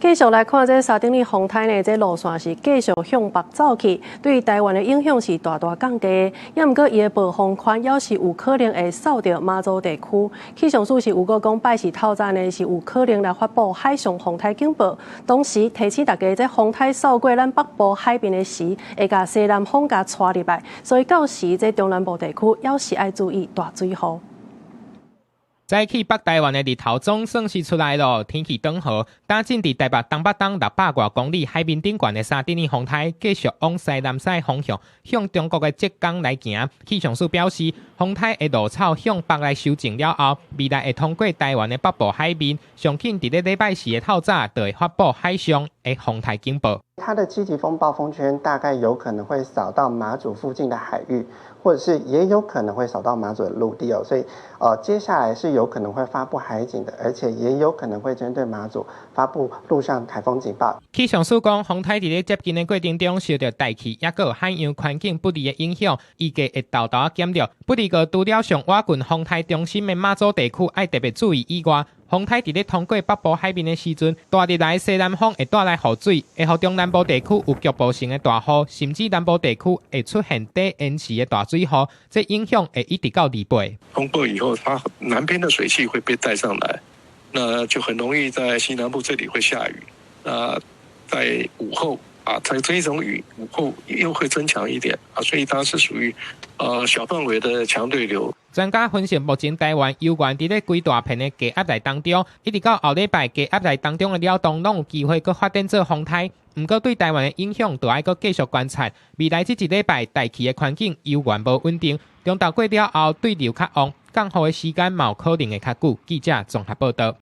繼續來看這沙丁魚風颱呢，這路線是繼續向北走去，對台灣的影響是大大降低。也毋過伊的暴風圈猶是有可能會掃著馬祖地區。氣象署是有講講拜四透早呢是有可能來發布海上風颱警報。同時提醒大家，這風颱掃過咱北部海邊的時，會共西南風共帶入來，所以到時這中南部地區猶是愛注意大水雨。早起北台灣的日頭總算是出來囉，天氣轉好。打進佇台北東北東600外公里海面頂懸的沙丁魚風颱，繼續往西南西方向向中國的浙江來行。氣象署表示，風颱的路草向北來修正了後，未來會通過台灣的北部海面，上緊佇咧禮拜四的透早就會發布海上的風颱警報。它的七級風暴風圈大概有可能會掃到馬祖附近的海域，或者是也有可能會掃到馬祖的陸地哦，所以，接下來是有可能會發布海警的，而且也有可能會針對馬祖發布陸上颱風警報。氣象署講，風颱佇咧接近的過程中，受著大氣抑閣海洋環境不利的影響，預計會沓沓仔減弱。不過，除了上倚近風颱中心的馬祖地區愛特別注意以外，風颱佇咧通過北部海面的時陣，帶入來西南風會帶來雨水，會予中南部地區有局部性的大雨，甚至南部地區會出現短延時的大水雨，這影響會一直到禮拜。通過以後，它南邊的水汽會被帶上來，那就很容易在西南部這裡會下雨。那在午後啊，在這一種雨午後又會增強一點啊，所以它是屬於小範圍的強對流。專家分析，目前台灣猶原佇咧規大片的低壓帶當中，一直到後禮拜低壓帶當中的擾動攏有機會閣發展做風颱。毋過對台灣的影響，就愛閣繼續觀察。未來這一禮拜大氣的環境猶原無穩定，中晝過了後對流較旺，降雨的時間嘛有可能會較久。記者綜合報道。